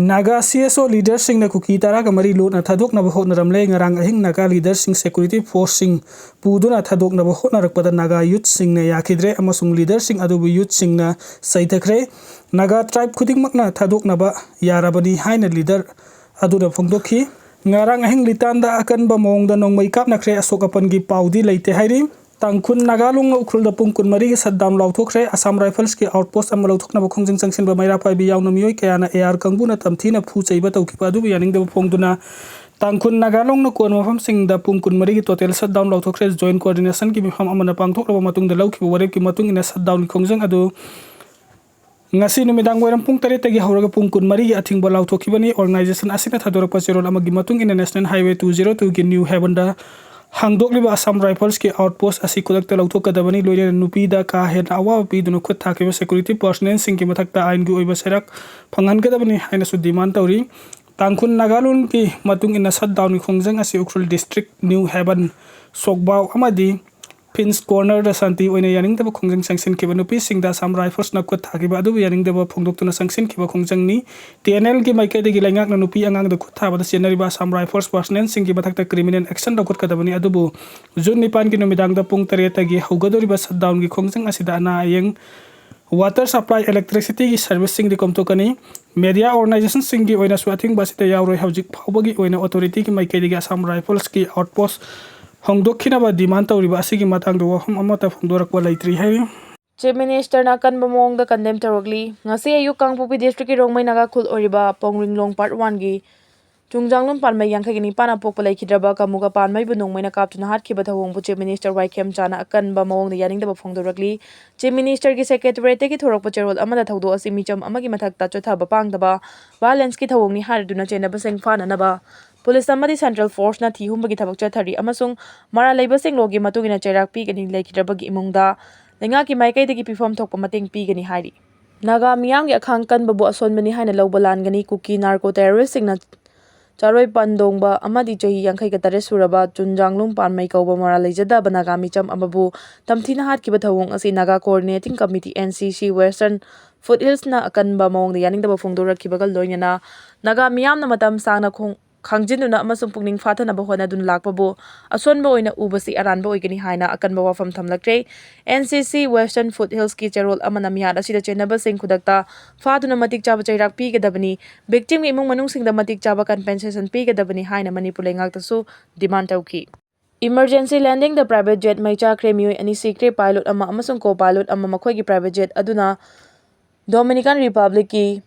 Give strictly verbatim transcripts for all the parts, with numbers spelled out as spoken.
Naga C S O leaderꯁꯤꯡꯅ ꯀꯨꯀꯤ ꯇꯔꯥꯒ ꯃꯔꯤ ꯂꯣꯟꯅ ꯊꯥꯗꯣꯛꯅꯕ ꯍꯣꯠꯅꯔꯝꯂꯦ꯫ ꯉꯔꯥꯡ ꯑꯍꯤꯡ ꯅꯥꯒꯥ leaderꯁꯤꯡ security forceꯁꯤꯡ ꯄꯨꯗꯨꯅ ꯊꯥꯗꯣꯛꯅꯕ ꯍꯣꯠꯅꯔꯛꯄꯗ ꯅꯥꯒꯥ youthꯁꯤꯡꯅ ꯌꯥꯈꯤꯗ꯭ꯔꯦ ꯑꯃꯁꯨꯡ leaderꯁꯤꯡ ꯑꯗꯨꯕꯨ youthꯁꯤꯡꯅ ꯆꯩꯊꯈ꯭ꯔꯦ꯫ ꯅꯥꯒꯥ tribe ꯈꯨꯗꯤꯡꯃꯛꯅ ꯊꯥꯗꯣꯛꯅꯕ ꯌꯥꯔꯕꯅꯤ ꯍꯥꯏꯅ leader ꯑꯗꯨꯅ ꯐꯣꯡꯗꯣꯛꯈꯤ꯫ ꯉꯔꯥꯡ ꯑꯍꯤꯡ ꯂꯤꯇꯥꯟꯗ ꯑꯀꯟꯕ ꯃꯑꯣꯡꯗ ꯅꯣꯡꯃꯩ ꯀꯥꯞꯅꯈ꯭ꯔꯦ꯫ ꯑꯁꯣꯛ ꯑꯄꯟꯒꯤ ꯄꯥꯎꯗꯤ ꯂꯩꯇꯦ ꯍꯥꯏꯔꯤ꯫ ꯇꯥꯡꯈꯨꯜ ꯅꯥꯒꯥ ꯂꯣꯡꯅ ꯎꯈ꯭ꯔꯨꯜꯗ ꯄꯨꯡ ꯀꯨꯟꯃꯔꯤꯒꯤ shutdown ꯂꯥꯎꯊꯣꯛꯈ꯭ꯔꯦ꯫ ꯑꯁꯥꯝ Riflesꯀꯤ outpost ꯑꯃ ꯂꯧꯊꯣꯛꯅꯕ ꯈꯣꯡꯖꯪ ꯆꯪꯁꯤꯟꯕ ꯃꯩꯔꯥ ꯄꯥꯏꯕꯤ ꯌꯥꯎꯅ ꯃꯤꯑꯣꯏ ꯀꯌꯥꯅ A R ꯀꯥꯡꯕꯨꯅ ꯇꯝꯊꯤꯅ ꯐꯨ ꯆꯩꯕ ꯇꯧꯈꯤꯕ ꯑꯗꯨꯕꯨ ꯌꯥꯅꯤꯡꯗꯕ ꯐꯣꯡꯗꯨꯅ ꯇꯥꯡꯈꯨꯜ ꯅꯥꯒꯥ ꯂꯣꯡꯅ ꯀꯣꯟꯕ ꯃꯐꯝꯁꯤꯡꯗ ꯄꯨꯡ ꯀꯨꯟꯃꯔꯤꯒꯤ total shutdown ꯂꯥꯎꯊꯣꯛꯈ꯭ꯔꯦ꯫ Joint coordinationꯒꯤ ꯃꯤꯐꯝ ꯑꯃꯅ ꯄꯥꯡꯊꯣꯛꯂꯕ ꯃꯇꯨꯡꯗ ꯂꯧꯈꯤꯕ ꯋꯥꯔꯦꯞꯀꯤ ꯃꯇꯨꯡ ꯏꯟꯅ shutdownꯒꯤ ꯈꯣꯡꯖꯪ ꯑꯗꯨ ꯉꯁꯤ ꯅꯨꯃꯤꯗꯥꯡ ꯋꯥꯏꯔꯝ ꯄꯨꯡ ꯇꯔꯦꯠꯇꯒꯤ ꯍꯧꯔꯒ ꯄꯨꯡ ꯀꯨꯟꯃꯔꯤꯒꯤ ꯑꯊꯤꯡꯕ ꯂꯥꯎꯊꯣꯛꯈꯤꯕꯅꯤ꯫ Organization ꯑꯁꯤꯅ ꯊꯥꯗꯣꯔꯛꯄ ꯆꯦꯔꯣꯜ ꯑꯃꯒꯤ ꯃꯇꯨꯡ ꯏꯟꯅ National Highway two zero twoꯒꯤ New Heavenꯗ ꯍꯥꯡꯗꯣꯛꯂꯤꯕ Assam Riflesꯀꯤ outpost ꯑꯁꯤ ꯈꯨꯗꯛꯇ ꯂꯧꯊꯣꯛꯀꯗꯕꯅꯤ꯫ ꯂꯣꯏꯅꯅ ꯅꯨꯄꯤꯗ ꯀꯥ ꯍꯦꯟꯅ ꯑꯋꯥꯕ ꯄꯤꯗꯨꯅ ꯈꯨꯠ ꯊꯥꯈꯤꯕ security personnelꯁꯤꯡꯒꯤ ꯃꯊꯛꯇ ꯑꯥꯏꯟꯒꯤ ꯑꯣꯏꯕ ꯆꯩꯔꯥꯛ ꯐꯪꯍꯟꯒꯗꯕꯅꯤ ꯍꯥꯏꯅꯁꯨ demand ꯇꯧꯔꯤ꯫ ꯇꯥꯡꯈꯨꯜ ꯅꯥꯒꯥ ꯂꯣꯟꯒꯤ ꯃꯇꯨꯡ ꯏꯟꯅ shutdownꯒꯤ ꯈꯣꯡꯖꯪ ꯑꯁꯤ ꯎꯈ꯭ꯔꯨꯜ district, New Haven, ꯁꯣꯛꯕꯥꯎ ꯑꯃꯗꯤ Prince Cornerꯗ ꯁꯥꯟꯇꯤ ꯑꯣꯏꯅ ꯌꯥꯅꯤꯡꯗꯕ ꯈꯣꯡꯖꯪ ꯆꯪꯁꯤꯟꯈꯤꯕ ꯅꯨꯄꯤꯁꯤꯡꯗ Assam Riflesꯅ ꯈꯨꯠ ꯊꯥꯈꯤꯕ ꯑꯗꯨꯕꯨ ꯌꯥꯅꯤꯡꯗꯕ ꯐꯣꯡꯗꯣꯛꯇꯨꯅ ꯆꯪꯁꯤꯟꯈꯤꯕ ꯈꯣꯡꯖꯪꯅꯤ꯫ TNLꯒꯤ ꯃꯥꯏꯀꯩꯗꯒꯤ ꯂꯩꯉꯥꯛꯅ ꯅꯨꯄꯤ ꯑꯉꯥꯡꯗ ꯈꯨꯠ ꯊꯥꯕꯗ ꯆꯦꯟꯅꯔꯤꯕ Assam Rifles personnelꯁꯤꯡꯒꯤ ꯃꯊꯛꯇ criminal action ꯂꯧꯈꯠꯀꯗꯕꯅꯤ꯫ ꯑꯗꯨꯕꯨ June ꯅꯤꯄꯥꯟꯒꯤ ꯅꯨꯃꯤꯗꯥꯡꯗ ꯄꯨꯡ ꯇꯔꯦꯠꯇꯒꯤ ꯍꯧꯒꯗꯧꯔꯤꯕ shutdownꯒꯤ ꯈꯣꯡꯖꯪ ꯑꯁꯤꯗ ꯑꯅꯥ ꯑꯌꯦꯡ, water supply, electricityꯒꯤ serviceꯁꯤꯡꯗꯤ ꯀꯣꯝꯊꯣꯛꯀꯅꯤ꯫ Media organizationꯁꯤꯡꯒꯤ ꯑꯣꯏꯅꯁꯨ ꯑꯊꯤꯡꯕ ꯑꯁꯤꯗ ꯌꯥꯎꯔꯣꯏ꯫ ꯍꯧꯖꯤꯛ ꯐꯥꯎꯕꯒꯤ ꯑꯣꯏꯅ authorityꯒꯤ ꯃꯥꯏꯀꯩꯗꯒꯤ Assam Riflesꯀꯤ outpost ꯍꯣꯡꯗꯣꯛꯈꯤꯅꯕ demand ꯇꯧꯔꯤꯕ ꯑꯁꯤꯒꯤ ꯃꯇꯥꯡꯗ ꯋꯥꯐꯝ ꯑꯃꯠꯇ ꯐꯣꯡꯗꯣꯔꯛꯄ ꯂꯩꯇ꯭ꯔꯤ ꯍꯥꯏꯔꯤ꯫ Chief Ministerꯅ ꯑꯀꯟꯕ ꯃꯑꯣꯡꯗ condemn ꯇꯧꯔꯛꯂꯤ꯫ ꯉꯁꯤ ꯑꯌꯨꯛ ꯀꯥꯡꯄꯣꯛꯄꯤ districtꯀꯤ ꯔꯣꯡꯃꯩ ꯅꯥꯒꯥ ꯈꯨꯜ ꯑꯣꯏꯔꯤꯕ ꯄꯣꯡꯔꯤꯡꯂꯣꯡ Part Oneꯒꯤ ꯆꯨꯡꯖꯥꯡꯂꯨꯝ ꯄꯥꯟꯃꯩ ꯌꯥꯡꯈꯩꯒ ꯅꯤꯄꯥꯟ ꯑꯄꯣꯛꯄ ꯂꯩꯈꯤꯗ꯭ꯔꯕ ꯀꯃꯨꯒ ꯄꯥꯟꯃꯩꯕꯨ ꯅꯣꯡꯃꯩꯅ ꯀꯥꯞꯇꯨꯅ ꯍꯥꯠꯈꯤꯕ ꯊꯧꯑꯣꯡꯕꯨ Chief Minister ꯋꯥꯏ ꯈꯦꯝꯆꯥꯅ ꯑꯀꯟꯕ ꯃꯑꯣꯡꯗ ꯌꯥꯅꯤꯡꯗꯕ ꯐꯣꯡꯗꯣꯔꯛꯂꯤ꯫ Chief Ministerꯒꯤ Secretariatꯇꯒꯤ ꯊꯣꯔꯛꯄ ꯆꯦꯔꯣꯜ ꯑꯃꯗ ꯊꯧꯗꯣꯛ ꯑꯁꯤ ꯃꯤꯆꯝ ꯑꯃꯒꯤ ꯃꯊꯛꯇ ꯆꯣꯠꯊꯕ ꯄꯥꯡꯗꯕ violenceꯀꯤ ꯊꯧꯑꯣꯡꯅꯤ ꯍꯥꯏꯔꯗꯨꯅ ꯆꯦꯟꯅꯕꯁꯤꯡ ꯐꯥꯅꯅꯕ police ꯑꯃꯗꯤ central forceꯅ ꯊꯤ ꯍꯨꯝꯕꯒꯤ ꯊꯕꯛ ꯆꯠꯊꯔꯤ ꯑꯃꯁꯨꯡ ꯃꯔꯥꯜ ꯂꯩꯕꯁꯤꯡ lawꯒꯤ ꯃꯇꯨꯡ ꯏꯟꯅ ꯆꯩꯔꯥꯛ ꯄꯤꯒꯅꯤ꯫ ꯂꯩꯈꯤꯗ꯭ꯔꯕꯒꯤ ꯏꯃꯨꯡꯗ ꯂꯩꯉꯥꯛꯀꯤ ꯃꯥꯏꯀꯩꯗꯒꯤ ꯄꯤꯐꯝ ꯊꯣꯛꯄ ꯃꯇꯦꯡ ꯄꯤꯒꯅꯤ ꯍꯥꯏꯔꯤ꯫ ꯅꯥꯒꯥ ꯃꯤꯌꯥꯝꯒꯤ ꯑꯈꯥꯡ ꯀꯟꯕꯕꯨ ꯑꯁꯣꯟꯕꯅꯤ ꯍꯥꯏꯅ ꯂꯧꯕ ꯂꯥꯟꯒꯅꯤ꯫ ꯀꯨꯀꯤ narco terroristꯁꯤꯡꯅ ꯆꯥꯔꯣꯏ ꯄꯥꯟꯗꯣꯡꯕ ꯑꯃꯗꯤ ꯆꯍꯤ ꯌꯥꯡꯈꯩꯒ ꯇꯔꯦꯠ ꯁꯨꯔꯕ ꯆꯨꯟꯖꯥꯡꯂꯨꯝ ꯄꯥꯟꯃꯩ ꯀꯧꯕ ꯃꯔꯥꯜ ꯂꯩꯖꯗꯕ ꯅꯥꯒꯥ ꯃꯤꯆꯝ ꯑꯃꯕꯨ ꯇꯝꯊꯤꯅ ꯍꯥꯠꯈꯤꯕ ꯊꯧꯑꯣꯡ ꯑꯁꯤ Naga Coordinating Committee, N C C, Western food ꯍꯤꯜꯁꯅ ꯑꯀꯟꯕ ꯃꯑꯣꯡꯗ ꯌꯥꯅꯤꯡꯗꯕ ꯐꯣꯡꯗꯣꯔꯛꯈꯤꯕꯒ ꯂꯣꯏꯅꯅ ꯅꯥꯒꯥ ꯃꯤꯌꯥꯝꯅ ꯃꯇꯝ ꯁꯥꯡꯅ ꯈꯣꯡ-, ꯈꯥꯡꯖꯤꯟꯗꯨꯅ ꯑꯃꯁꯨꯡ ꯄꯨꯛꯅꯤꯡ ꯐꯥꯊꯅꯕ ꯍꯣꯠꯅꯗꯨꯅ ꯂꯥꯛꯄꯕꯨ ꯑꯁꯣꯟꯕ ꯑꯣꯏꯅ ꯎꯕꯁꯤ ꯑꯔꯥꯟꯕ ꯑꯣꯏꯒꯅꯤ ꯍꯥꯏꯅ ꯑꯀꯟꯕ ꯋꯥꯐꯝ ꯊꯝꯂꯛꯈ꯭ꯔꯦ꯫ N C C Western Foot Hillsꯀꯤ ꯆꯦꯔꯣꯜ ꯑꯃꯅ ꯃꯤꯍꯥꯠ ꯑꯁꯤꯗ ꯆꯦꯟꯅꯕꯁꯤꯡ ꯈꯨꯗꯛꯇ ꯐꯥꯗꯨꯅ ꯃꯇꯤꯛ ꯆꯥꯕ ꯆꯩꯔꯥꯛ ꯄꯤꯒꯗꯕꯅꯤ, victimꯒꯤ ꯏꯃꯨꯡ ꯃꯅꯨꯡꯁꯤꯡꯗ ꯃꯇꯤꯛ ꯆꯥꯕ compensation ꯄꯤꯒꯗꯕꯅꯤ ꯍꯥꯏꯅ ꯃꯅꯤꯄꯨꯔ ꯂꯩꯉꯥꯛꯇꯁꯨ demand ꯇꯧꯈꯤ꯫ Emergency landingꯗ private jet ꯃꯩ ꯆꯥꯛꯈ꯭ꯔꯦ, ꯃꯤꯑꯣꯏ ꯑꯅꯤ ꯁꯤꯈ꯭ꯔꯦ, pilot ꯑꯃ ꯑꯃꯁꯨꯡ co-pilot ꯑꯃ꯫ ꯃꯈꯣꯏꯒꯤ private jet ꯑꯗꯨꯅ Dominican Republicꯀꯤ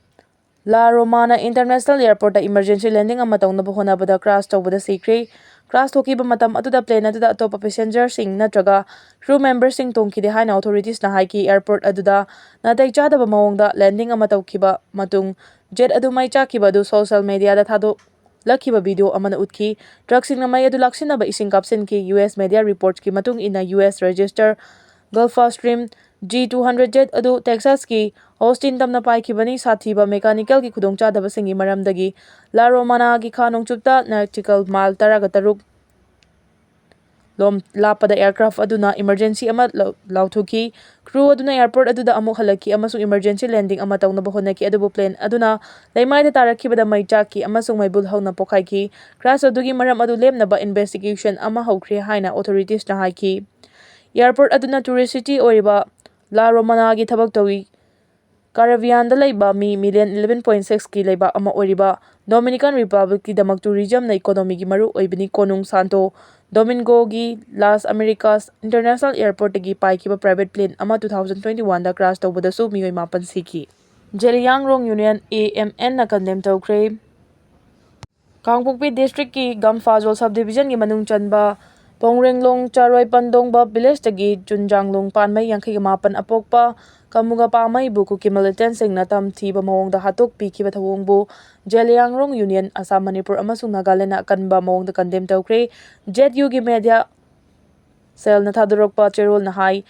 La Romana International Airportꯇ emergency landing ꯑꯃ ꯇꯧꯅꯕ ꯍꯣꯠꯅꯕꯗ crash ꯇꯧꯕꯗ ꯁꯤꯈ꯭ꯔꯦ꯫ Crash ꯊꯣꯛꯈꯤꯕ ꯃꯇꯝ ꯑꯗꯨꯗ plane ꯑꯗꯨꯗ ꯑꯇꯣꯞꯄ passengerꯁꯤꯡ ꯅꯠꯇ꯭ꯔꯒ crew memberꯁꯤꯡ ꯇꯣꯡꯈꯤꯗꯦ ꯍꯥꯏꯅ authoritiesꯅ ꯍꯥꯏꯈꯤ꯫ Airport ꯑꯗꯨꯗ ꯅꯥꯇꯩ ꯆꯥꯗꯕ ꯃꯑꯣꯡꯗ landing ꯑꯃ ꯇꯧꯈꯤꯕ ꯃꯇꯨꯡ, jet ꯑꯗꯨ ꯃꯩ ꯆꯥꯛꯈꯤꯕ ꯑꯗꯨ social mediaꯗ ꯊꯥꯗꯣꯛꯂꯛꯈꯤꯕ video ꯑꯃꯅ ꯎꯠꯈꯤ꯫ Truckꯁꯤꯡꯅ ꯃꯩ ꯑꯗꯨ ꯂꯥꯛꯁꯤꯟꯅꯕ ꯏꯁꯤꯡ ꯀꯥꯞꯁꯤꯟꯈꯤ꯫ U S media reportsꯀꯤ ꯃꯇꯨꯡ ꯏꯟꯅ, U S register Gulfstream G two hundred jet ꯑꯗꯨ Texasꯀꯤ Austin ꯇꯝꯅ ꯄꯥꯏꯈꯤꯕꯅꯤ꯫ ꯁꯥꯊꯤꯕ mechanicalꯒꯤ ꯈꯨꯗꯣꯡꯆꯥꯗꯕꯁꯤꯡꯒꯤ ꯃꯔꯝꯗꯒꯤ La Romanaꯒꯤ ꯈꯥ ꯅꯣꯡꯆꯨꯞꯇ nautical mile ꯇꯔꯥꯒ ꯇꯔꯨꯛ ꯂꯣꯝ ꯂꯥꯞꯄꯗ aircraft ꯑꯗꯨꯅ emergency ꯑꯃ ꯂꯧ-, ꯂꯥꯎꯊꯣꯛꯈꯤ꯫ Crew ꯑꯗꯨꯅ airport ꯑꯗꯨꯗ ꯑꯃꯨꯛ ꯍꯜꯂꯛꯈꯤ ꯑꯃꯁꯨꯡ emergency landing ꯑꯃ ꯇꯧꯅꯕ ꯍꯣꯠꯅꯈꯤ, ꯑꯗꯨꯕꯨ plane ꯑꯗꯨꯅ ꯂꯩꯃꯥꯏꯗ ꯇꯥꯔꯛꯈꯤꯕꯗ ꯃꯩ ꯆꯥꯛꯈꯤ ꯑꯃꯁꯨꯡ ꯃꯩꯕꯨꯜ ꯍꯧꯅ ꯄꯣꯈꯥꯏꯈꯤ꯫ Crash ꯑꯗꯨꯒꯤ ꯃꯔꯝ ꯑꯗꯨ ꯂꯦꯞꯅꯕ investigation ꯑꯃ ꯍꯧꯈ꯭ꯔꯦ ꯍꯥꯏꯅ authoritiesꯅ ꯍꯥꯏꯈꯤ꯫ Airport ꯑꯗꯨꯅ tourist city ꯑꯣꯏꯔꯤꯕ La Romanaꯒꯤ ꯊꯕꯛ ꯇꯧꯏ Caribbeanꯗ ꯂꯩꯕ ꯃꯤ million eleven point sixꯀꯤ ꯂꯩꯕꯥꯛ ꯑꯃ ꯑꯣꯏꯔꯤꯕ Dominican Republicꯀꯤꯗꯃꯛ tourismꯅ economyꯒꯤ ꯃꯔꯨ ꯑꯣꯏꯕꯅꯤ꯫ ꯀꯣꯅꯨꯡ Santo Domingoꯒꯤ Las Americas International Airportꯇꯒꯤ ꯄꯥꯏꯈꯤꯕ private plane ꯑꯃ two thousand twenty oneꯗ crash ꯇꯧꯕꯗꯁꯨ ꯃꯤꯑꯣꯏ ꯃꯥꯄꯟ ꯁꯤꯈꯤ꯫ Zeliangrong Union, A M Nꯅ condemn ꯇꯧꯈ꯭ꯔꯦ꯫ ꯀꯥꯡꯄꯣꯛꯄꯤ districtꯀꯤ ꯒꯝꯐꯥꯖꯣꯜ subdivisionꯒꯤ ꯃꯅꯨꯡ ꯆꯟꯕ ꯄꯣꯡꯔꯦꯡꯂꯣꯡ ꯆꯥꯔꯣꯏ ꯄꯟꯗꯣꯡꯕ villageꯇꯒꯤ ꯆꯨꯟꯖꯥꯡꯂꯣꯡ ꯄꯥꯟꯃꯩ ꯌꯥꯡꯈꯩꯒ ꯃꯥꯄꯟ ꯑꯄꯣꯛꯄ ꯀꯃꯨꯒ ꯄꯥꯃꯩꯕꯨ ꯀꯨꯀꯤ militantꯁꯤꯡꯅ ꯇꯝꯊꯤꯕ ꯃꯑꯣꯡꯗ ꯍꯥꯠꯇꯣꯛꯄꯤꯈꯤꯕ ꯊꯧꯑꯣꯡꯕꯨ Zeliangrong Union, Assam, Manipur ꯑꯃꯁꯨꯡ Nagalandꯅ ꯑꯀꯟꯕ ꯃꯑꯣꯡꯗ condemn ꯇꯧꯈ꯭ꯔꯦ꯫ Z Uꯒꯤ media cellꯅ ꯊꯥꯗꯣꯔꯛꯄ ꯆꯦꯔꯣꯜꯅ ꯍꯥꯏ,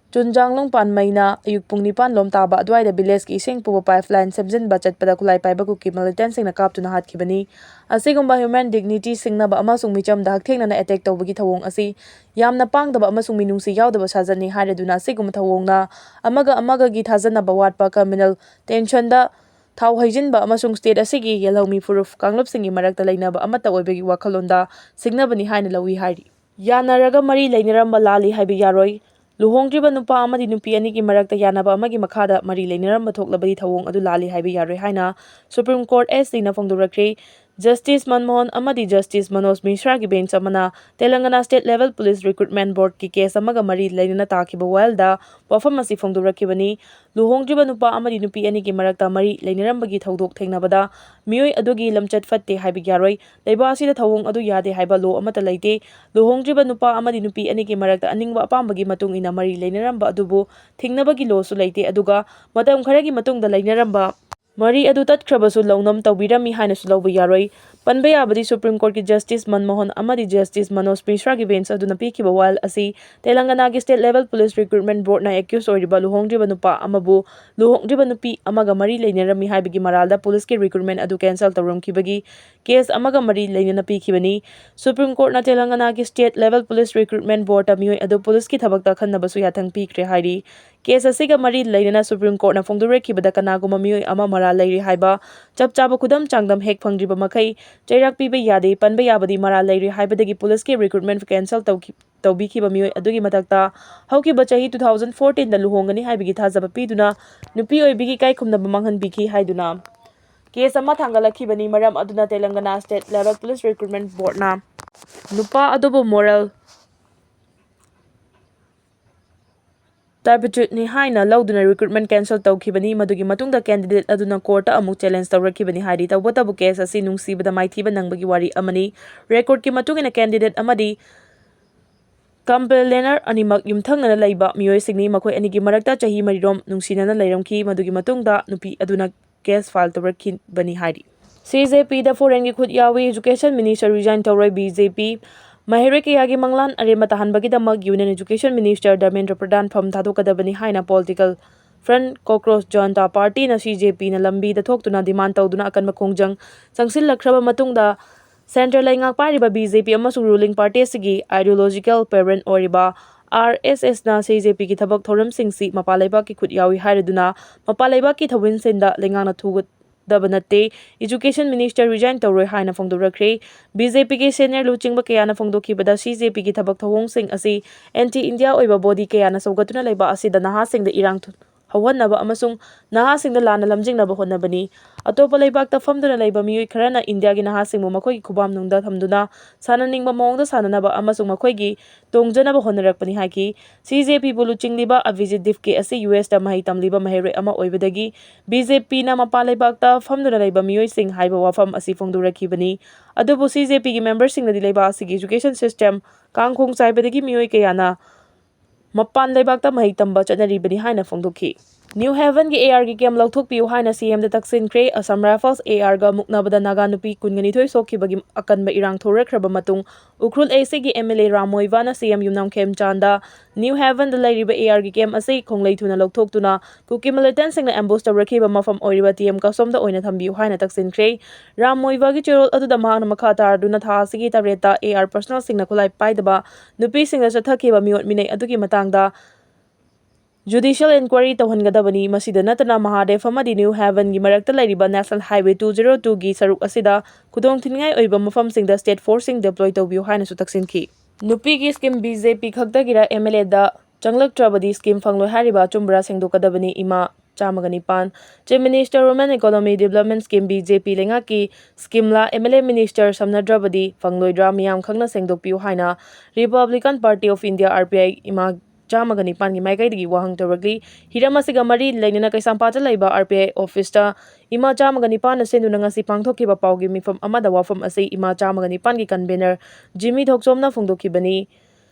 ꯆꯨꯟꯖꯥꯡꯂꯣꯡ ꯄꯥꯟꯃꯩꯅ ꯑꯌꯨꯛ ꯄꯨꯡ ꯅꯤꯄꯥꯟ ꯂꯣꯝ ꯇꯥꯕ ꯑꯗꯨꯋꯥꯏꯗ village ꯀꯤ ꯏꯁꯤꯡ ꯄꯨꯕ pipeline ꯁꯦꯝꯖꯤꯟꯕ ꯆꯠꯄꯗ ꯈꯨꯠꯂꯥꯏ ꯄꯥꯏꯕ ꯀꯨꯀꯤ militant ꯁꯤꯡꯅ ꯀꯥꯞꯇꯨꯅ ꯍꯥꯠꯈꯤꯕꯅꯤ꯫ ꯑꯁꯤꯒꯨꯝꯕ human dignity ꯁꯤꯡꯅꯕ ꯑꯃꯁꯨꯡ ꯃꯤꯆꯝꯗ ꯍꯛꯊꯦꯡꯅꯅ attack ꯇꯧꯕꯒꯤ ꯊꯧꯑꯣꯡ ꯑꯁꯤ ꯌꯥꯝꯅ ꯄꯥꯡꯗꯕ ꯑꯃꯁꯨꯡ ꯃꯤꯅꯨꯡꯁꯤ ꯌꯥꯎꯗꯕ ꯁꯥꯖꯠꯅꯤ ꯍꯥꯏꯔꯗꯨꯅ, ꯑꯁꯤꯒꯨꯝꯕ ꯊꯧꯑꯣꯡꯅ ꯑꯃꯒ ꯑꯃꯒꯒꯤ ꯊꯥꯖꯅꯕ ꯋꯥꯠꯄ, communal tension ꯗ ꯊꯥꯎ ꯍꯩꯖꯤꯟꯕ ꯑꯃꯁꯨꯡ state ꯑꯁꯤꯒꯤ ꯌꯦꯜꯍꯧꯃꯤ ꯐꯨꯔꯨꯞ ꯀꯥꯡꯂꯨꯞꯁꯤꯡꯒꯤ ꯃꯔꯛꯇ ꯂꯩꯅꯕ ꯑꯃꯠꯇ ꯑꯣꯏꯕꯒꯤ ꯋꯥꯈꯜꯂꯣꯟꯗ ꯁꯤꯡꯅꯕꯅꯤ ꯍꯥꯏꯅ ꯂꯧꯏ ꯍꯥꯏꯔꯤ꯫ ꯌꯥꯅꯔꯒ ꯃꯔꯤ ꯂꯩꯅꯔꯝꯕ ꯂꯥꯜꯂꯤ ꯍꯥꯏꯕ ꯌꯥꯔꯣꯏ꯫ ꯂꯨꯍꯣꯡꯗ꯭ꯔꯤꯕ ꯅꯨꯄꯥ ꯑꯃꯗꯤ ꯅꯨꯄꯤ ꯑꯅꯤꯒꯤ ꯃꯔꯛꯇ ꯌꯥꯅꯕ ꯑꯃꯒꯤ ꯃꯈꯥꯗ ꯃꯔꯤ ꯂꯩꯅꯔꯝꯕ ꯊꯣꯛꯂꯕꯗꯤ ꯊꯧꯑꯣꯡ ꯑꯗꯨ ꯂꯥꯜꯂꯤ ꯍꯥꯏꯕ ꯌꯥꯔꯣꯏ ꯍꯥꯏꯅ Supreme Court S T ꯅ ꯐꯣꯡꯗꯣꯔꯛꯈ꯭ꯔꯦ꯫ Justice ꯃꯟꯃꯣꯍꯟ ꯑꯃꯗꯤ Justice ꯃꯅꯣꯖ ꯃꯤꯁ꯭ꯔꯥꯒꯤ bench ꯑꯃꯅ ꯇꯦꯂꯪꯒꯅꯥ State Level Police Recruitment Board ꯀꯤ case ꯑꯃꯒ ꯃꯔꯤ ꯂꯩꯅꯅ ꯇꯥꯈꯤꯕ ꯋꯥꯌꯦꯜꯗ ꯋꯥꯐꯝ ꯑꯁꯤ ꯐꯣꯡꯗꯣꯔꯛꯈꯤꯕꯅꯤ꯫ ꯂꯨꯍꯣꯡꯗ꯭ꯔꯤꯕ ꯅꯨꯄꯥ ꯑꯃꯗꯤ ꯅꯨꯄꯤ ꯑꯅꯤꯒꯤ ꯃꯔꯛꯇ ꯃꯔꯤ ꯂꯩꯅꯔꯝꯕꯒꯤ ꯊꯧꯗꯣꯛ ꯊꯦꯡꯅꯕꯗ ꯃꯤꯑꯣꯏ ꯑꯗꯨꯒꯤ ꯂꯝꯆꯠ ꯐꯠꯇꯦ ꯍꯥꯏꯕ ꯌꯥꯔꯣꯏ꯫ ꯂꯩꯕꯥꯛ ꯑꯁꯤꯗ ꯊꯧꯑꯣꯡ ꯑꯗꯨ ꯌꯥꯗꯦ ꯍꯥꯏꯕ law ꯑꯃꯠꯇ ꯂꯩꯇꯦ꯫ ꯂꯨꯍꯣꯡꯗ꯭ꯔꯤꯕ ꯅꯨꯄꯥ ꯑꯃꯗꯤ ꯅꯨꯄꯤ ꯑꯅꯤꯒꯤ ꯃꯔꯛꯇ ꯑꯅꯤꯡꯕ ꯑꯄꯥꯝꯕꯒꯤ ꯃꯇꯨꯡ ꯏꯟꯅ ꯃꯔꯤ ꯂꯩꯅꯔꯝꯕ ꯑꯗꯨꯕꯨ ꯊꯤꯡꯅꯕꯒꯤ law ꯁꯨ ꯂꯩꯇꯦ, ꯑꯗꯨꯒ ꯃꯇꯝ ꯈꯔꯒꯤ ꯃꯇꯨꯡꯗ ꯂꯩꯅꯔꯝꯕ ꯃꯔꯤ ꯑꯗꯨ ꯇꯠꯈ꯭ꯔꯕꯁꯨ ꯂꯧꯅꯝ ꯇꯧꯕꯤꯔꯝꯃꯤ ꯍꯥꯏꯅꯁꯨ ꯂꯧꯕ ꯌꯥꯔꯣꯏ꯫ ꯄꯟꯕ ꯌꯥꯕꯗꯤ Supreme Court ꯀꯤ Justice ꯃꯟꯃꯣꯍꯟ ꯑꯃꯗꯤ Justice ꯃꯅꯣꯖ ꯃꯤꯁ꯭ꯔꯥꯒꯤ bench ꯑꯗꯨꯅ ꯄꯤꯈꯤꯕ ꯋꯥꯌꯦꯜ ꯑꯁꯤ ꯇꯦꯂꯪꯒꯅꯥꯒꯤ State Level Police Recruitment Board ꯅ accused ꯑꯣꯏꯔꯤꯕ ꯂꯨꯍꯣꯡꯗ꯭ꯔꯤꯕ ꯅꯨꯄꯥ ꯑꯃꯕꯨ ꯂꯨꯍꯣꯡꯗ꯭ꯔꯤꯕ ꯅꯨꯄꯤ ꯑꯃꯒ ꯃꯔꯤ ꯂꯩꯅꯔꯝꯃꯤ ꯍꯥꯏꯕꯒꯤ ꯃꯔꯥꯜꯗ police ꯀꯤ recruitment ꯑꯗꯨ cancel ꯇꯧꯔꯝꯈꯤꯕꯒꯤ case ꯑꯃꯒ ꯃꯔꯤ ꯂꯩꯅꯅ ꯄꯤꯈꯤꯕꯅꯤ꯫ Supreme Court ꯅ ꯇꯦꯂꯪꯒꯅꯥꯒꯤ State Level Police Recruitment Board ꯇ ꯃꯤꯑꯣꯏ ꯑꯗꯨ police ꯀꯤ ꯊꯕꯛꯇ ꯈꯟꯅꯕꯁꯨ ꯌꯥꯊꯪ ꯄꯤꯈ꯭ꯔꯦ ꯍꯥꯏꯔꯤ꯫ Case ꯑꯁꯤꯒ ꯃꯔꯤ ꯂꯩꯅꯅ Supreme Court ꯅ ꯐꯣꯡꯗꯣꯔꯛꯈꯤꯕꯗ ꯀꯅꯥꯒꯨꯝꯕ ꯃꯤꯑꯣꯏ ꯑꯃ ꯃꯔꯥꯜ ꯂꯩꯔꯤ ꯍꯥꯏꯕ ꯆꯞ ꯆꯥꯕ ꯈꯨꯗꯝ ꯆꯥꯡꯗꯝ ꯍꯦꯛ ꯐꯪꯗ꯭ꯔꯤꯕ ꯃꯈꯩ ꯆꯩꯔꯥꯛ ꯄꯤꯕ ꯌꯥꯗꯦ꯫ ꯄꯟꯕ ꯌꯥꯕꯗꯤ ꯃꯔꯥꯜ ꯂꯩꯔꯤ ꯍꯥꯏꯕꯗꯒꯤ police ꯀꯤ recruitment cancel ꯇꯧꯈꯤ-, ꯇꯧꯕꯤꯈꯤꯕ ꯃꯤꯑꯣꯏ ꯑꯗꯨꯒꯤ ꯃꯊꯛꯇ ꯍꯧꯈꯤꯕ ꯆꯍꯤ two thousand fourteen ꯗ ꯂꯨꯍꯣꯡꯒꯅꯤ ꯍꯥꯏꯕꯒꯤ ꯊꯥꯖꯕ ꯄꯤꯗꯨꯅ ꯅꯨꯄꯤ ꯑꯣꯏꯕꯤꯒꯤ ꯏꯀꯥꯏ ꯈꯨꯝꯅꯕ ꯃꯥꯡꯍꯟꯕꯤꯈꯤ ꯍꯥꯏꯗꯨꯅ case ꯑꯃ ꯊꯥꯡꯒꯠꯂꯛꯈꯤꯕꯅꯤ꯫ ꯃꯔꯝ ꯑꯗꯨꯅ Telangana State Level Police Recruitment Board ꯅ ꯅꯨꯄꯥ ꯑꯗꯨꯕꯨ moral turpitude ꯅꯤ ꯍꯥꯏꯅ ꯂꯧꯗꯨꯅ recruitment cancel ꯇꯧꯈꯤꯕꯅꯤ꯫ ꯃꯗꯨꯒꯤ ꯃꯇꯨꯡꯗ candidate ꯑꯗꯨꯅ court ꯇ ꯑꯃꯨꯛ challenge ꯇꯧꯔꯛꯈꯤꯕꯅꯤ ꯍꯥꯏꯔꯤ꯫ ꯇꯧꯕꯇꯕꯨ case ꯑꯁꯤ ꯅꯨꯡꯁꯤꯕꯗ ꯃꯥꯏꯊꯤꯕ ꯅꯪꯕꯒꯤ ꯋꯥꯔꯤ ꯑꯃꯅꯤ꯫ Record ꯀꯤ ꯃꯇꯨꯡ ꯏꯟꯅ candidate ꯑꯃꯗꯤ complainer ꯑꯅꯤꯃꯛ ꯌꯨꯝꯊꯪꯅꯅ ꯂꯩꯕ ꯃꯤꯑꯣꯏꯁꯤꯡꯅꯤ꯫ ꯃꯈꯣꯏ ꯑꯅꯤꯒꯤ ꯃꯔꯛꯇ ꯆꯍꯤ ꯃꯔꯤꯔꯣꯝ ꯅꯨꯡꯁꯤꯅꯅ ꯂꯩꯔꯝꯈꯤ꯫ ꯃꯗꯨꯒꯤ ꯃꯇꯨꯡꯗ ꯅꯨꯄꯤ ꯑꯗꯨꯅ case file ꯇꯧꯔꯛꯈꯤꯕꯅꯤ ꯍꯥꯏꯔꯤ꯫ C J P ꯗ foreign ꯒꯤ ꯈꯨꯠ ꯌꯥꯎꯏ꯫ Education Minister resign ꯇꯧꯔꯣꯏ꯫ B J P ꯃꯍꯩꯔꯣꯏ ꯀꯌꯥꯒꯤ ꯃꯪꯂꯥꯟ ꯑꯔꯦꯝꯕ ꯇꯥꯍꯟꯕꯒꯤꯗꯃꯛ Union Education Minister ꯙꯔꯃꯦꯟꯗ꯭ꯔ ꯄ꯭ꯔꯙꯥꯟ ꯐꯝ ꯊꯥꯗꯣꯛꯀꯗꯕꯅꯤ ꯍꯥꯏꯅ Political Front Cockroach Janata Partyꯅ C J Pꯅ ꯂꯝꯕꯤꯗ ꯊꯣꯛꯇꯨꯅ demand ꯇꯧꯗꯨꯅ ꯑꯀꯟꯕ ꯈꯣꯡꯖꯪ ꯆꯪꯁꯤꯜꯂꯛꯈ꯭ꯔꯕ ꯃꯇꯨꯡꯗ, Centre ꯂꯩꯉꯥꯛ ꯄꯥꯏꯔꯤꯕ B J P ꯑꯃꯁꯨꯡ ruling party ꯑꯁꯤꯒꯤ ideological parent ꯑꯣꯏꯔꯤꯕ R S Sꯅ C J Pꯒꯤ ꯊꯕꯛ ꯊꯧꯔꯝꯁꯤꯡꯁꯤ ꯃꯄꯥꯟ ꯂꯩꯕꯥꯛꯀꯤ ꯈꯨꯠ ꯌꯥꯎꯏ ꯍꯥꯏꯔꯗꯨꯅ ꯃꯄꯥꯟ ꯂꯩꯕꯥꯛꯀꯤ ꯊꯧꯃꯤꯟꯁꯤꯡꯗ ꯂꯩꯉꯥꯛꯅ ꯊꯨꯒꯗꯕ ꯅꯠꯇꯦ, Education Minister resign ꯇꯧꯔꯣꯏ ꯍꯥꯏꯅ ꯐꯣꯡꯗꯣꯔꯛꯈ꯭ꯔꯦ꯫ B J Pꯒꯤ senior ꯂꯨꯆꯤꯡꯕ ꯀꯌꯥꯅ ꯐꯣꯡꯗꯣꯛꯈꯤꯕꯗ, C J Pꯒꯤ ꯊꯕꯛ ꯊꯧꯑꯣꯡꯁꯤꯡ ꯑꯁꯤ anti India ꯑꯣꯏꯕ body ꯀꯌꯥꯅ ꯁꯧꯒꯠꯇꯨꯅ ꯂꯩꯕ ꯑꯁꯤꯗ ꯅꯍꯥꯁꯤꯡꯗ ꯏꯔꯥꯡ ꯊꯣ-, ꯍꯧꯍꯟꯅꯕ ꯑꯃꯁꯨꯡ ꯅꯍꯥꯁꯤꯡꯗ ꯂꯥꯟꯅ ꯂꯝꯖꯤꯡꯅꯕ ꯍꯣꯠꯅꯕꯅꯤ꯫ ꯑꯇꯣꯞꯄ ꯂꯩꯕꯥꯛꯇ ꯐꯝꯗꯨꯅ ꯂꯩꯕ ꯃꯤꯑꯣꯏ ꯈꯔꯅ ꯏꯟꯗꯤꯌꯥꯒꯤ ꯅꯍꯥꯁꯤꯡꯕꯨ ꯃꯈꯣꯏꯒꯤ ꯈꯨꯕꯥꯝꯅꯨꯡꯗ ꯊꯝꯗꯨꯅ ꯁꯥꯟꯅꯅꯤꯡꯕ ꯃꯑꯣꯡꯗ ꯁꯥꯟꯅꯅꯕ ꯑꯃꯁꯨꯡ ꯃꯈꯣꯏꯒꯤ ꯇꯣꯡꯖꯅꯕ ꯍꯣꯠꯅꯔꯛꯄꯅꯤ ꯍꯥꯏꯈꯤ꯫ C J Pꯕꯨ ꯂꯨꯆꯤꯡꯂꯤꯕ Avijit Divke ꯑꯁꯤ U S ꯇ ꯃꯍꯩ ꯇꯝꯂꯤꯕ ꯃꯍꯩꯔꯣꯏ ꯑꯃ ꯑꯣꯏꯕꯗꯒꯤ B J Pꯅ ꯃꯄꯥꯟ ꯂꯩꯕꯥꯛꯇ ꯐꯝꯗꯨꯅ ꯂꯩꯕ ꯃꯤꯑꯣꯏꯁꯤꯡ ꯍꯥꯏꯕ ꯋꯥꯐꯝ ꯑꯁꯤ ꯐꯣꯡꯗꯣꯔꯛꯈꯤꯕꯅꯤ꯫ ꯑꯗꯨꯕꯨ C J Pꯒꯤ memberꯁꯤꯡꯅꯗꯤ ꯂꯩꯕꯥꯛ ꯑꯁꯤꯒꯤ education system ꯀꯥꯡꯈꯣꯡ ꯆꯥꯏꯕꯗꯒꯤ ꯃꯤꯑꯣꯏ ꯀꯌꯥꯅ ꯃꯄꯥꯟ ꯂꯩꯕꯥꯛꯇ ꯃꯍꯩ ꯇꯝꯕ ꯆꯠꯅꯔꯤꯕꯅꯤ ꯍꯥꯏꯅ ꯐꯣꯡꯗꯣꯛꯈꯤ꯫ New Havenꯒꯤ A Rꯒꯤ camp ꯂꯧꯊꯣꯛꯄꯤꯌꯨ ꯍꯥꯏꯅ C M the ꯇꯛꯁꯤꯟꯈ꯭ꯔꯦ꯫ Assam Rifles A Rꯒ ꯃꯨꯛꯅꯕꯗ Naga ꯅꯨꯄꯤ ꯀꯨꯟꯒ ꯅꯤꯊꯣꯏ ꯁꯣꯛꯈꯤꯕꯒꯤ ꯑꯀꯟꯕ ꯏꯔꯥꯡ ꯊꯣꯛꯔꯛꯈ꯭ꯔꯕ ꯃꯇꯨꯡ, Ukhrul A Cꯒꯤ M L A Ram ꯃꯣꯏꯕꯥꯅ C M Yumnam ꯈꯦꯝꯆꯥꯟꯗ New Havenꯗ ꯂꯩꯔꯤꯕ A Rꯒꯤ camp ꯑꯁꯤ ꯈꯣꯡꯂꯩ ꯊꯨꯅ ꯂꯧꯊꯣꯛꯇꯨꯅ ꯀꯨꯀꯤ militantꯁꯤꯡꯅ ambush ꯇꯧꯔꯛꯈꯤꯕ ꯃꯐꯝ ꯑꯣꯏꯔꯤꯕ T M Kasomꯗ ꯑꯣꯏꯅ ꯊꯝꯕꯤꯌꯨ ꯍꯥꯏꯅ ꯇꯛꯁꯤꯟꯈ꯭ꯔꯦ꯫ ꯔꯥꯝ ꯃꯣꯏꯕꯥꯒꯤ ꯆꯦꯔꯣꯜ ꯑꯗꯨꯗ ꯃꯍꯥꯛꯅ ꯃꯈꯥ ꯇꯥꯔꯗꯨꯅ ꯊꯥ ꯑꯁꯤꯒꯤ ꯇꯔꯦꯠꯇ A R personnelꯁꯤꯡꯅ ꯈꯨꯠꯂꯥꯏ ꯄꯥꯏꯗꯕ ꯅꯨꯄꯤꯁꯤꯡꯅ ꯆꯠꯊꯈꯤꯕ ꯃꯤꯑꯣꯠ ꯃꯤꯅꯩ ꯑꯗꯨꯒꯤ ꯃꯇꯥꯡꯗ judicial inquiry ꯇꯧꯍꯟꯒꯗꯕꯅꯤ꯫ ꯃꯁꯤꯗ ꯅꯠꯇꯅ ꯃꯍꯥꯗꯦꯕ ꯑꯃꯗꯤ New Havenꯒꯤ ꯃꯔꯛꯇ ꯂꯩꯔꯤꯕ National Highway two zero twoꯒꯤ ꯁꯔꯨꯛ ꯑꯁꯤꯗ ꯈꯨꯗꯣꯡꯊꯤꯅꯤꯡꯉꯥꯏ ꯑꯣꯏꯕ ꯃꯐꯝꯁꯤꯡꯗ state forceꯁꯤꯡ deploy ꯇꯧꯕꯤꯌꯨ ꯍꯥꯏꯅꯁꯨ ꯇꯛꯁꯤꯟꯈꯤ꯫ ꯅꯨꯄꯤꯒꯤ scheme B J P ꯈꯛꯇꯒꯤꯔ M L Aꯗ ꯆꯪꯂꯛꯇ꯭ꯔꯕꯗꯤ scheme ꯐꯪꯂꯣꯏ ꯍꯥꯏꯔꯤꯕ ꯑꯆꯨꯝꯕꯔꯥ ꯁꯦꯡꯗꯣꯛꯀꯗꯕꯅꯤ꯫ ꯏꯃꯥ ꯆꯥꯝꯃꯒ ꯅꯤꯄꯥꯟ꯫ Chief Minister Women Economy Development Scheme B J P ꯂꯩꯉꯥꯛꯀꯤ schemeꯂꯥ M L A minister ꯁꯝꯅꯗ꯭ꯔꯕꯗꯤ ꯐꯪꯂꯣꯏꯗ꯭ꯔꯥ? ꯃꯤꯌꯥꯝ ꯈꯪꯅ ꯁꯦꯡꯗꯣꯛꯄꯤꯌꯨ ꯍꯥꯏꯅ Republican Party of India, R P I, ꯏꯃꯥ ꯆꯥꯝꯃꯒ ꯅꯤꯄꯥꯟꯒꯤ ꯃꯥꯏꯀꯩꯗꯒꯤ ꯋꯥꯍꯪ ꯇꯧꯔꯛꯂꯤ꯫ ꯍꯤꯔꯝ ꯑꯁꯤꯒ ꯃꯔꯤ ꯂꯩꯅꯅ ꯀꯩꯁꯥꯝꯄꯥꯠꯇ ꯂꯩꯕ R P I officeꯇ ꯏꯃꯥ ꯆꯥꯝꯃꯒ ꯅꯤꯄꯥꯟꯅ ꯁꯤꯟꯗꯨꯅ ꯉꯁꯤ ꯄꯥꯡꯊꯣꯛꯈꯤꯕ ꯄꯥꯎꯒꯤ ꯃꯤꯐꯝ ꯑꯃꯗ ꯋꯥꯐꯝ ꯑꯁꯤ ꯏꯃꯥ ꯆꯥꯝꯃꯒ ꯅꯤꯄꯥꯟꯒꯤ convener ꯖꯤꯃꯤ ꯊꯣꯛꯆꯣꯝꯅ ꯐꯣꯡꯗꯣꯛꯈꯤꯕꯅꯤ꯫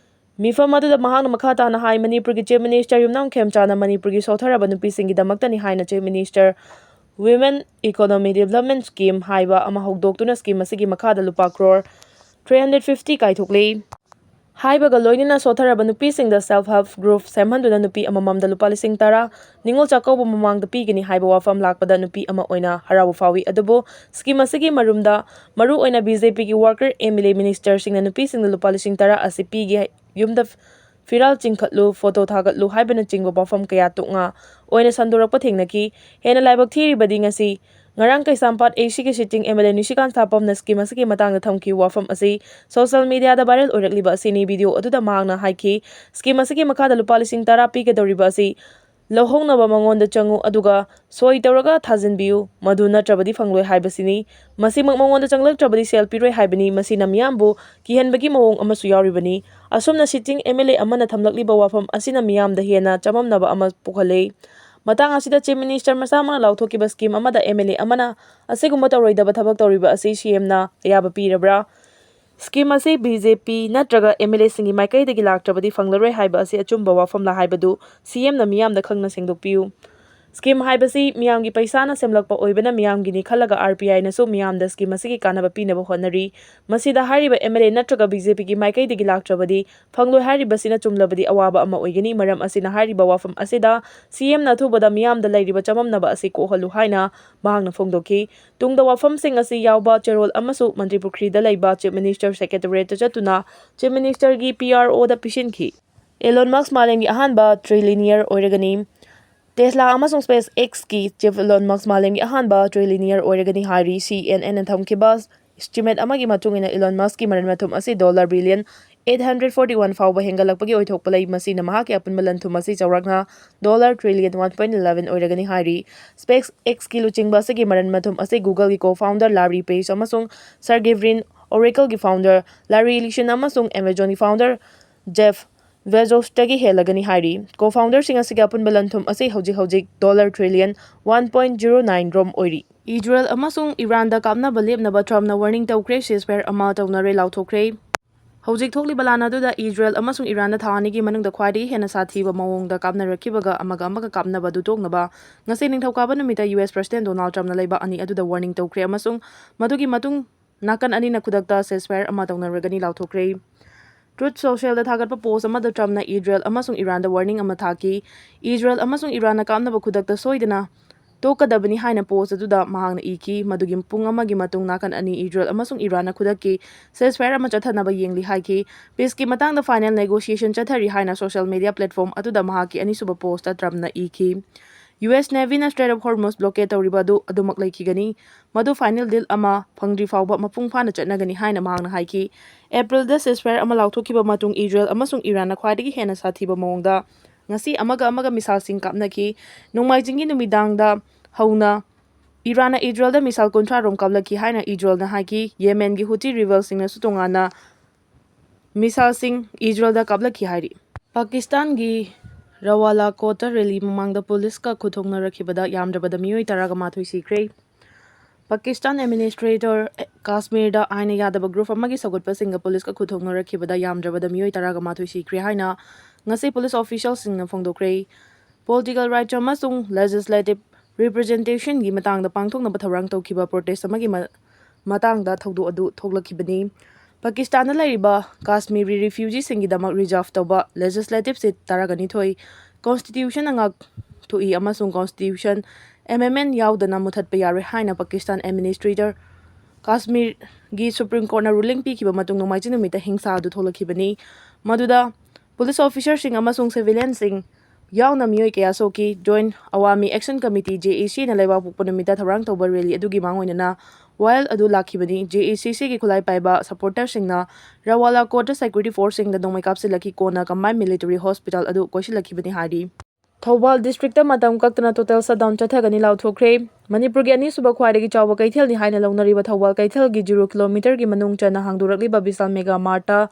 ꯃꯤꯐꯝ ꯑꯗꯨꯗ ꯃꯍꯥꯛꯅ ꯃꯈꯥ ꯇꯥꯅ ꯍꯥꯏ, ꯃꯅꯤꯄꯨꯔꯒꯤ Chief Minister ꯌꯨꯝꯅꯥꯝ ꯈꯦꯝꯆꯥꯟꯅ ꯃꯅꯤꯄꯨꯔꯒꯤ ꯁꯣꯠꯊꯔꯕ ꯅꯨꯄꯤꯁꯤꯡꯒꯤꯗꯃꯛꯇꯅꯤ ꯍꯥꯏꯅ Chief Minister Women Economy Development Scheme ꯍꯥꯏꯕ ꯑꯃ ꯍꯧꯗꯣꯛꯇꯨꯅ scheme ꯑꯁꯤꯒꯤ ꯃꯈꯥꯗ ꯂꯨꯄꯥ ꯀ꯭ꯔꯣꯔ three hundred fifty ꯀꯥꯏꯊꯣꯛꯂꯤ꯫ ꯍꯥꯏꯕꯒ ꯂꯣꯏꯅꯅ ꯁꯣꯠꯊꯔꯕ ꯅꯨꯄꯤꯁꯤꯡꯗ self help group ꯁꯦꯝꯍꯟꯗꯨꯅ ꯅꯨꯄꯤ ꯑꯃꯃꯝꯗ ꯂꯨꯄꯥ ꯂꯤꯁꯤꯡ ꯇꯔꯥ ꯅꯤꯉꯣꯜ ꯆꯥꯛꯀꯧꯕ ꯃꯃꯥꯡꯗ ꯄꯤꯒꯅꯤ ꯍꯥꯏꯕ ꯋꯥꯐꯝ ꯂꯥꯛꯄꯗ ꯅꯨꯄꯤ ꯑꯃ ꯑꯣꯏꯅ ꯍꯔꯥꯎꯕ ꯐꯥꯎꯏ꯫ ꯑꯗꯨꯕꯨ scheme ꯑꯁꯤꯒꯤ ꯃꯔꯨꯝꯗ ꯃꯔꯨ ꯑꯣꯏꯅ BJPꯒꯤ worker, MLA, ministerꯁꯤꯡꯅ ꯅꯨꯄꯤꯁꯤꯡꯗ ꯂꯨꯄꯥ ꯂꯤꯁꯤꯡ ꯇꯔꯥ ꯑꯁꯤ ꯄꯤꯒꯦ, ꯌꯨꯝꯗ ꯐꯤꯔꯥꯜ ꯆꯤꯡꯈꯠꯂꯨ, photo ꯊꯥꯒꯠꯂꯨ ꯍꯥꯏꯕꯅꯆꯤꯡꯕ ꯋꯥꯐꯝ ꯀꯌꯥ ꯇꯣꯛꯅ ꯑꯣꯏꯅ ꯁꯟꯗꯣꯔꯛꯄ ꯊꯦꯡꯅꯈꯤ꯫ ꯍꯦꯟꯅ ꯂꯥꯏꯕꯛ ꯊꯤꯔꯤꯕꯗꯤ ꯉꯁꯤ ꯉꯔꯥꯡ ꯀꯩꯁꯥꯝꯄꯥꯠ ACꯒꯤ sitting MLA ꯅꯤꯁꯤꯀꯥꯟ ꯁꯥꯄꯝꯅ scheme ꯑꯁꯤꯒꯤ ꯃꯇꯥꯡꯗ ꯊꯝꯈꯤꯕ ꯋꯥꯐꯝ ꯑꯁꯤ social mediaꯗ viral ꯑꯣꯏꯔꯛꯂꯤꯕ ꯑꯁꯤꯅꯤ꯫ Video ꯑꯗꯨꯗ ꯃꯍꯥꯛꯅ ꯍꯥꯏꯈꯤ, scheme ꯑꯁꯤꯒꯤ ꯃꯈꯥꯗ ꯂꯨꯄꯥ ꯂꯤꯁꯤꯡ ꯇꯔꯥ ꯄꯤꯒꯗꯧꯔꯤꯕ ꯑꯁꯤ ꯂꯧꯍꯧꯅꯕ ꯃꯉꯣꯟꯗ ꯆꯪꯉꯨ, ꯑꯗꯨꯒ ꯁꯣꯏ ꯇꯧꯔꯒ ꯊꯥꯖꯤꯟꯕꯤꯌꯨ, ꯃꯗꯨ ꯅꯠꯇ꯭ꯔꯕꯗꯤ ꯐꯪꯂꯣꯏ ꯍꯥꯏꯕꯁꯤꯅꯤ꯫ ꯃꯁꯤꯃꯛ ꯃꯉꯣꯟꯗ ꯆꯪꯂꯛꯇ꯭ꯔꯕꯗꯤ ꯁꯦꯜ ꯄꯤꯔꯣꯏ ꯍꯥꯏꯕꯅꯤ꯫ ꯃꯁꯤꯅ ꯃꯤꯌꯥꯝꯕꯨ ꯀꯤꯍꯟꯕꯒꯤ ꯃꯑꯣꯡ ꯑꯃꯁꯨ ꯌꯥꯎꯔꯤꯕꯅꯤ꯫ ꯑꯁꯨꯝꯅ sitting MLA ꯑꯃꯅ ꯊꯝꯂꯛꯂꯤꯕ ꯋꯥꯐꯝ ꯑꯁꯤꯅ ꯃꯤꯌꯥꯝꯗ ꯍꯦꯟꯅ ꯆꯃꯝꯅꯕ ꯑꯃ ꯄꯣꯛꯍꯜꯂꯦ꯫ ꯃꯇꯥꯡ ꯑꯁꯤꯗ Chief Minister ꯃꯁꯥꯃꯛꯅ ꯂꯥꯎꯊꯣꯛꯈꯤꯕ scheme ꯑꯃꯗ MLA ꯑꯃꯅ ꯑꯁꯤꯒꯨꯝꯕ ꯇꯧꯔꯣꯏꯗꯕ ꯊꯕꯛ ꯇꯧꯔꯤꯕ ꯑꯁꯤ CMꯅ ꯑꯌꯥꯕ ꯄꯤꯔꯕ꯭ꯔꯥ? Scheme ꯑꯁꯤ BJP ꯅꯠꯇ꯭ꯔꯒ MLAꯁꯤꯡꯒꯤ ꯃꯥꯏꯀꯩꯗꯒꯤ ꯂꯥꯛꯇ꯭ꯔꯕꯗꯤ ꯐꯪꯂꯔꯣꯏ ꯍꯥꯏꯕ ꯑꯁꯤ ꯑꯆꯨꯝꯕ ꯋꯥꯐꯝꯂ ꯍꯥꯏꯕꯗꯨ CMꯅ ꯃꯤꯌꯥꯝꯗ ꯈꯪꯅ ꯁꯦꯡꯗꯣꯛꯄꯤꯌꯨ꯫ Scheme ꯍꯥꯏꯕꯁꯤ ꯃꯤꯌꯥꯝꯒꯤ ꯄꯩꯁꯥꯅ ꯁꯦꯝꯂꯛꯄ ꯑꯣꯏꯕꯅ ꯃꯤꯌꯥꯝꯒꯤꯅꯤ ꯈꯜꯂꯒ RPIꯅꯁꯨ ꯃꯤꯌꯥꯝꯗ scheme ꯑꯁꯤꯒꯤ ꯀꯥꯟꯅꯕ ꯄꯤꯅꯕ ꯍꯣꯠꯅꯔꯤ꯫ ꯃꯁꯤꯗ ꯍꯥꯏꯔꯤꯕ MLA ꯅꯠꯇ꯭ꯔꯒ BJPꯒꯤ ꯃꯥꯏꯀꯩꯗꯒꯤ ꯂꯥꯛꯇ꯭ꯔꯕꯗꯤ ꯐꯪꯂꯣꯏ ꯍꯥꯏꯔꯤꯕꯁꯤꯅ ꯆꯨꯝꯂꯕꯗꯤ ꯑꯋꯥꯕ ꯑꯃ ꯑꯣꯏꯒꯅꯤ꯫ ꯃꯔꯝ ꯑꯁꯤꯅ ꯍꯥꯏꯔꯤꯕ ꯋꯥꯐꯝ ꯑꯁꯤꯗ CMꯅ ꯑꯊꯨꯕꯗ ꯃꯤꯌꯥꯝꯗ ꯂꯩꯔꯤꯕ ꯆꯃꯝꯅꯕ ꯑꯁꯤ ꯀꯣꯛꯍꯜꯂꯨ ꯍꯥꯏꯅ ꯃꯍꯥꯛꯅ ꯐꯣꯡꯗꯣꯛꯈꯤ꯫ ꯇꯨꯡꯗ ꯋꯥꯐꯝꯁꯤꯡ ꯑꯁꯤ ꯌꯥꯎꯕ ꯆꯦꯔꯣꯜ ꯑꯃꯁꯨ ꯃꯟꯇ꯭ꯔꯤ ꯄꯨꯈ꯭ꯔꯤꯗ ꯂꯩꯕ Chief Minister Secretariatꯇ ꯆꯠꯇꯨꯅ Chief Ministerꯒꯤ PROꯗ ꯄꯤꯁꯤꯟꯈꯤ꯫ Elon Musk ꯃꯥꯂꯦꯝꯒꯤ ꯑꯍꯥꯟꯕ trillionaire ꯑꯣꯏꯔꯒꯅꯤ꯫ Tesla ꯑꯃꯁꯨꯡ SpaceXꯀꯤ chief Elon Musk ꯃꯥꯂꯦꯝꯒꯤ ꯑꯍꯥꯟꯕ trillionaire ꯑꯣꯏꯔꯒꯅꯤ ꯍꯥꯏꯔꯤ꯫ CNNꯅ ꯊꯝꯈꯤꯕ estimate ꯑꯃꯒꯤ ꯃꯇꯨꯡ ꯏꯟꯅ Elon Muskꯀꯤ ꯃꯔꯟ ꯃꯊꯨꯝ ꯑꯁꯤ dollar billion eight hundred forty one ꯐꯥꯎꯕ ꯍꯦꯟꯒꯠꯂꯛꯄꯒꯤ ꯑꯣꯏꯊꯣꯛꯄ ꯂꯩ꯫ ꯃꯁꯤꯅ ꯃꯍꯥꯛꯀꯤ ꯑꯄꯨꯟꯕ ꯂꯟ ꯊꯨꯝ ꯑꯁꯤ ꯆꯥꯎꯔꯥꯛꯅ dollar trillion one point eleven ꯑꯣꯏꯔꯒꯅꯤ ꯍꯥꯏꯔꯤ꯫ SpaceXꯀꯤ ꯂꯨꯆꯤꯡꯕ ꯑꯁꯤꯒꯤ ꯃꯔꯟ ꯃꯊꯨꯝ ꯑꯁꯤ Googleꯒꯤ co-founder Larry Page ꯑꯃꯁꯨꯡ Sergey Brin, Oracleꯒꯤ founder Larry Ellison ꯑꯃꯁꯨꯡ Amazonꯒꯤ founder Jeff Bezosꯇꯒꯤ ꯍꯦꯜꯂꯒꯅꯤ ꯍꯥꯏꯔꯤ꯫ Co-founderꯁꯤꯡ ꯑꯁꯤꯒꯤ ꯑꯄꯨꯟꯕ ꯂꯟ ꯊꯨꯝ ꯑꯁꯤ ꯍꯧꯖꯤꯛ ꯍꯧꯖꯤꯛ dollar trillion one point zero nine ꯔꯣꯝ ꯑꯣꯏꯔꯤ꯫ ꯏꯖꯔꯦꯜ ꯑꯃꯁꯨꯡ ꯏꯔꯥꯟꯗ ꯀꯥꯞꯅꯕ ꯂꯦꯞꯅꯕ ꯇ꯭ꯔꯝꯞꯅ warning ꯇꯧꯈ꯭ꯔꯦ, ceasefire ꯑꯃ ꯇꯧꯅꯔꯦ ꯂꯥꯎꯊꯣꯛꯈ꯭ꯔꯦ꯫ ꯍꯧꯖꯤꯛ ꯊꯣꯛꯂꯤꯕ ꯂꯥꯟ ꯑꯗꯨꯗ ꯏꯖꯔꯦꯜ ꯑꯃꯁꯨꯡ ꯏꯔꯥꯟꯅ ꯊꯥ ꯑꯅꯤꯒꯤ ꯃꯅꯨꯡꯗ ꯈ꯭ꯋꯥꯏꯗꯒꯤ ꯍꯦꯟꯅ ꯁꯥꯊꯤꯕ ꯃꯑꯣꯡꯗ ꯀꯥꯞꯅꯔꯛꯈꯤꯕꯒ ꯑꯃꯒ ꯑꯃꯒ ꯀꯥꯞꯅꯕ ꯑꯗꯨ ꯇꯣꯛꯅꯕ ꯉꯁꯤ ꯅꯤꯡꯊꯧꯀꯥꯕ ꯅꯨꯃꯤꯠꯇ US President Donald Trumpꯅ ꯂꯩꯕꯥꯛ ꯑꯅꯤ ꯑꯗꯨꯗ warning ꯇꯧꯈ꯭ꯔꯦ ꯑꯃꯁꯨꯡ ꯃꯗꯨꯒꯤ ꯃꯇꯨꯡ ꯅꯥꯀꯟ ꯑꯅꯤꯅ ꯈꯨꯗꯛꯇ ceasefire ꯑꯃ ꯇꯧꯅꯔꯒꯅꯤ ꯂꯥꯎꯊꯣꯛꯈ꯭ꯔꯦ꯫ Truth Socialꯗ ꯊꯥꯒꯠꯄ post ꯑꯃꯗ Trumpꯅ ꯏꯖꯔꯦꯜ ꯑꯃꯁꯨꯡ ꯏꯔꯥꯟꯗ warning ꯑꯃ ꯊꯥꯈꯤ꯫ ꯏꯖꯔꯦꯜ ꯑꯃꯁꯨꯡ ꯏꯔꯥꯟꯅ ꯀꯥꯞꯅꯕ ꯈꯨꯗꯛꯇ ꯁꯣꯏꯗꯅ ꯇꯣꯛꯀꯗꯕꯅꯤ ꯍꯥꯏꯅ post ꯑꯗꯨꯗ ꯃꯍꯥꯛꯅ ꯏꯈꯤ꯫ ꯃꯗꯨꯒꯤ ꯄꯨꯡ ꯑꯃꯒꯤ ꯃꯇꯨꯡ ꯅꯥꯀꯟ ꯑꯅꯤ ꯏꯖꯔꯦꯜ ꯑꯃꯁꯨꯡ ꯏꯔꯥꯟꯅ ꯈꯨꯗꯛꯀꯤ ceasefire ꯑꯃ ꯆꯠꯊꯅꯕ ꯌꯦꯡꯂꯤ ꯍꯥꯏꯈꯤ꯫ Peaceꯀꯤ ꯃꯇꯥꯡꯗ final negotiation ꯆꯠꯊꯔꯤ ꯍꯥꯏꯅ social media platform ꯑꯗꯨꯗ ꯃꯍꯥꯛꯀꯤ ꯑꯅꯤꯁꯨꯕ postꯇ Trumpꯅ ꯏꯈꯤ꯫ U S Navyꯅ Strait of Hormuz blockade ꯇꯧꯔꯤꯕ ꯑꯗꯨ ꯑꯗꯨꯃꯛ ꯂꯩꯈꯤꯒꯅꯤ꯫ ꯃꯗꯨ final deal ꯑꯃ ꯐꯪꯗ꯭ꯔꯤ ꯐꯥꯎꯕ ꯃꯄꯨꯡ ꯐꯥꯅ ꯆꯠꯅꯒꯅꯤ ꯍꯥꯏꯅ ꯃꯍꯥꯛꯅ ꯍꯥꯏꯈꯤ꯫ Aprilꯗ ceasefire ꯑꯃ ꯂꯥꯎꯊꯣꯛꯈꯤꯕ ꯃꯇꯨꯡ ꯏꯖꯔꯦꯜ ꯑꯃꯁꯨꯡ ꯏꯔꯥꯟꯅ ꯈ꯭ꯋꯥꯏꯗꯒꯤ ꯍꯦꯟꯅ ꯁꯥꯊꯤꯕ ꯃꯑꯣꯡꯗ ꯉꯁꯤ ꯑꯃꯒ ꯑꯃꯒ missileꯁꯤꯡ ꯀꯥꯞꯅꯈꯤ꯫ ꯅꯣꯡꯃꯥꯏꯖꯤꯡꯒꯤ ꯅꯨꯃꯤꯗꯥꯡꯗ ꯍꯧꯅ ꯏꯔꯥꯟꯅ ꯏꯖꯔꯦꯜꯗ missile ꯀꯨꯟꯊ꯭ꯔꯥ ꯔꯣꯝ ꯀꯥꯞꯂꯛꯈꯤ ꯍꯥꯏꯅ ꯏꯖꯔꯦꯜꯅ ꯍꯥꯏꯈꯤ꯫ ꯌꯦꯃꯦꯟꯒꯤ ꯍꯨꯇꯤ rebelꯁꯤꯡꯅꯁꯨ ꯇꯣꯉꯥꯟꯅ missileꯁꯤꯡ ꯏꯖꯔꯦꯜꯗ ꯀꯥꯞꯂꯛꯈꯤ ꯍꯥꯏꯔꯤ꯫ ꯄꯥꯀꯤꯁꯇꯥꯟꯒꯤ ꯔꯋꯥꯂꯥꯀꯣꯠꯇ rally ꯃꯃꯥꯡꯗ ꯄꯨꯂꯤꯁꯀ ꯈꯨꯠꯊꯣꯛꯅꯔꯛꯈꯤꯕꯗ ꯌꯥꯝꯗ꯭ꯔꯕꯗ ꯃꯤꯑꯣꯏ ꯇꯔꯥꯒ ꯃꯥꯊꯣꯏ ꯁꯤꯈ꯭ꯔꯦ꯫ ꯄꯥꯀꯤꯁꯇꯥꯟ administrator ꯀꯥꯁꯃꯤꯔꯗ ꯑꯥꯏꯟꯅ ꯌꯥꯗꯕ group ꯑꯃꯒꯤ ꯁꯧꯒꯠꯄꯁꯤꯡꯒ ꯄꯨꯂꯤꯁꯀ ꯈꯨꯠꯊꯣꯛꯅꯔꯛꯈꯤꯕꯗ ꯌꯥꯝꯗ꯭ꯔꯕꯗ ꯃꯤꯑꯣꯏ ꯇꯔꯥꯒ ꯃꯥꯊꯣꯏ ꯁꯤꯈ꯭ꯔꯦ ꯍꯥꯏꯅ ꯉꯁꯤ ꯄꯨꯂꯤꯁ officialꯁꯤꯡꯅ ꯐꯣꯡꯗꯣꯛꯈ꯭ꯔꯦ꯫ Political rights ꯑꯃꯁꯨꯡ legislative representationꯒꯤ ꯃꯇꯥꯡꯗ ꯄꯥꯡꯊꯣꯛꯅꯕ ꯊꯧꯔꯥꯡ ꯇꯧꯈꯤꯕ protest ꯑꯃꯒꯤ ꯃ-, ꯃꯇꯥꯡꯗ ꯊꯧꯗꯣꯛ ꯑꯗꯨ ꯊꯣꯛꯂꯛꯈꯤꯕꯅꯤ꯫ ꯄꯥꯀꯤꯁꯇꯥꯟꯗ ꯂꯩꯔꯤꯕ ꯀꯥꯁꯃꯤꯔꯤ refugeeꯁꯤꯡꯒꯤꯗꯃꯛ reserve ꯇꯧꯕ legislative seat ꯇꯔꯥꯒ ꯅꯤꯊꯣꯏ constitutionꯅ ꯉꯥꯛꯊꯣꯛꯏ ꯑꯃꯁꯨꯡ constitution amendment ꯌꯥꯎꯗꯅ ꯃꯨꯊꯠꯄ ꯌꯥꯔꯣꯏ ꯍꯥꯏꯅ ꯄꯥꯀꯤꯁꯇꯥꯟ administrator ꯀꯥꯁꯃꯤꯔꯒꯤ Supreme Courtꯅ ruling ꯄꯤꯈꯤꯕ ꯃꯇꯨꯡ ꯅꯣꯡꯃꯥꯏꯖꯤꯡ ꯅꯨꯃꯤꯠꯇ ꯍꯤꯡꯁꯥ ꯑꯗꯨ ꯊꯣꯛꯂꯛꯈꯤꯕꯅꯤ꯫ ꯃꯗꯨꯗ ꯄꯨꯂꯤꯁ officerꯁꯤꯡ ꯑꯃꯁꯨꯡ civilianꯁꯤꯡ ꯌꯥꯎꯅ ꯃꯤꯑꯣꯏ ꯀꯌꯥ ꯁꯣꯛꯈꯤ꯫ Joint Awami Action Committee, JACꯅ ꯂꯩꯕꯥꯛꯄꯣꯛꯄ ꯅꯨꯃꯤꯠꯇ ꯊꯧꯔꯥꯡ ꯇꯧꯕ rally ꯑꯗꯨꯒꯤ ꯃꯥꯡꯑꯣꯏꯅꯅ ꯋꯥꯌꯦꯜ ꯑꯗꯨ ꯂꯥꯛꯈꯤꯕꯅꯤ꯫ JACꯒꯤ ꯈꯨꯠꯂꯥꯏ ꯄꯥꯏꯕ supporterꯁꯤꯡꯅ ꯔꯋꯥꯂꯥꯀꯣꯠꯇ security forceꯁꯤꯡꯗ ꯅꯣꯡꯃꯩ ꯀꯥꯞꯁꯤꯜꯂꯛꯈꯤ꯫ ꯀꯣꯟꯅ combined military hospital ꯑꯗꯨ ꯀꯣꯏꯁꯤꯜꯂꯛꯈꯤꯕꯅꯤ ꯍꯥꯏꯔꯤ꯫ ꯊꯧꯕꯥꯜ districtꯇ ꯃꯇꯝ ꯀꯛꯇꯅ total shutdown ꯆꯠꯊꯒꯅꯤ ꯂꯥꯎꯊꯣꯛꯈ꯭ꯔꯦ꯫ ꯃꯅꯤꯄꯨꯔꯒꯤ ꯑꯅꯤꯁꯨꯕ ꯈ꯭ꯋꯥꯏꯗꯒꯤ ꯆꯥꯎꯕ ꯀꯩꯊꯦꯜꯅꯤ ꯍꯥꯏꯅ ꯂꯧꯅꯔꯤꯕ ꯊꯧꯕꯥꯜ ꯀꯩꯊꯦꯜꯒꯤ ꯖꯤꯔꯣ ꯀꯤꯂꯣꯃꯤꯇꯔꯒꯤ ꯃꯅꯨꯡ ꯆꯟꯅ ꯍꯥꯡꯗꯣꯔꯛꯂꯤꯕ ꯕꯤꯁꯥꯜ ꯃꯦꯒꯥ ꯃꯥꯔꯠꯇ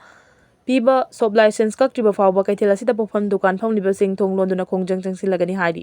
ꯄꯤꯕ shop licence ꯀꯛꯇ꯭ꯔꯤꯕ ꯐꯥꯎꯕ ꯀꯩꯊꯦꯜ ꯑꯁꯤꯗ ꯄꯣꯠꯐꯝ ꯗꯨꯀꯥꯟ ꯐꯝꯂꯤꯕꯁꯤꯡ ꯊꯣꯡ ꯂꯣꯟꯗꯨꯅ ꯈꯣꯡꯖꯪ ꯆꯪꯁꯤꯜꯂꯒꯅꯤ ꯍꯥꯏꯔꯤ꯫